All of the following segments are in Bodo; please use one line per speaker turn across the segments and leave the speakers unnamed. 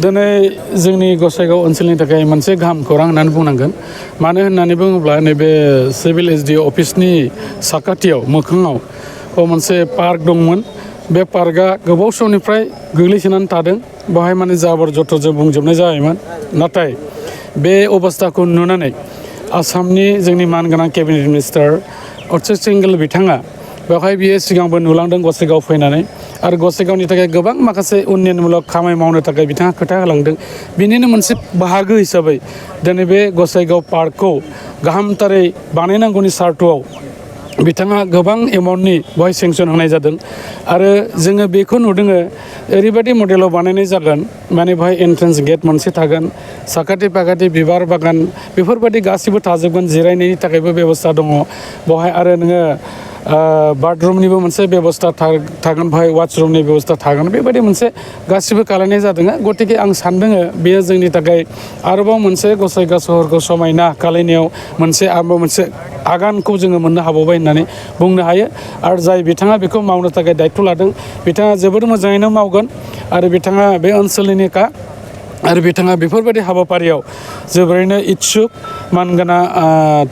दिनै जोंनि गसाइगाव ओनसोलनि थाखाय मोनसे गाहाम खौरां होननानै बुंनांगोन। मानो होननानै बुङोब्ला नैबे सिभिल एसडि अफिसनि साखाथियाव मोखाङाव मोनसे पार्क दंमोन। बे पार्कआ गोबाव समनिफ्राय गोग्लैसोनानै थादों। बेवहाय माने जाबोर जथरजों बुंजोबनाय जायोमोन। नाथाय बे अबस्थाखौ नुनानै आसामनि जोंनि मानगोनां केबिनेट मिनिस्टार अर्चड सिंघेल बिथाङा बेवहाय बियो सिगांबो नुलांदों गसाइगाव फैनानै आरो गसाइगावनि थाखाय गोबां माखासे उन्नयनमूलक खामानि मावनो थाखाय बिथाङा खोथा होलांदों। बिनिनो मोनसे बाहागो हिसाबै दिनै बे गसाइगाव पार्कखौ गाहामथारै बानायनांगौनि सार्थआव बिथाङा गोबां एमाउन्टनि बेवहाय सेंसन होनाय जादों आरो जोङो बेखौ नुदों ओरैबायदि मडेलाव बानायनाय जागोन माने बेवहाय एन्ट्रेन्स गेट मोनसे थागोन, साखाथि फाखाथि बिबार बागान बेफोरबायदि गासिबो थाजोबगोन, जिरायनायनि थाखायबो बेबस्था दङ बेवहाय आरो नोङो बाथरुमनिबो मोनसे बेबस्था थागोन, बेवहाय वाशरुमनि बेबस्था थागोन, बेबायदि मोनसे गासिबो खालामनाय जादों। गतिके आं सान्दों बेयो जोंनि थाखाय आरोबाव मोनसे गसाइगाव सहरखौ समायना खालामनायाव मोनसे आगानखौ जोङो मोननो हाबावबाय होननानै बुंनो हायो। आरो जाय बिथाङा बेखौ मावनो थाखाय दायथ' लादों बिथाङा जोबोद मोजाङैनो मावगोन आरो बिथाङा बे ओनसोलनिनोखा आरो बिथाङा बेफोरबायदि हाबाफारियाव जोबोरैनो इस्सुक। मानगोनां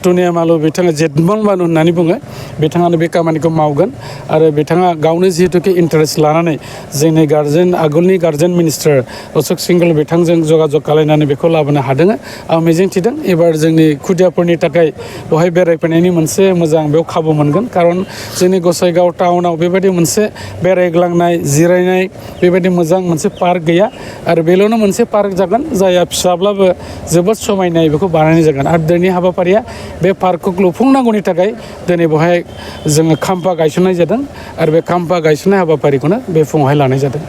टुनिया मालु बिथाङा जेटमन मालु होननानै बुङो, बिथाङानो बे खामानिखौ मावगोन आरो बिथाङा गावनो जिहेतुके इन्टारेस्ट लानानै जोंनि आगोलनि गार्जेन मिनिस्टार अर्चड सिंघेल बिथांजों जगाजग खालामनानै बेखौ लाबोनो हादों। आं मिजिंथिदों एबार जोंनि खुदियाफोरनि थाखाय बेवहाय बेरायफैनायनि मोनसे मोजां बेयाव खाबु मोनगोन। खारन जोंनि गसाइगाव टाउनाव बेबायदि मोनसे बेरायग्लांनाय जिरायनाय बेबायदि मोजां मोनसे पार्क गैया आरो बेल'नो मोनसे पार्क जागोन जायहा फिसाब्लाबो जोबोद समायनाय बेखौ बानायनाय जागोन। आरो दिनैनि हाबाफारिया बे पार्कखौ लुफुंनांगौनि थाखाय दिनै बेवहाय जोङो खाम्फा गायसननाय जादों आरो बे खाम्फा गायसननाय हाबाफारिखौनो बे फुङावहाय लानाय जादों।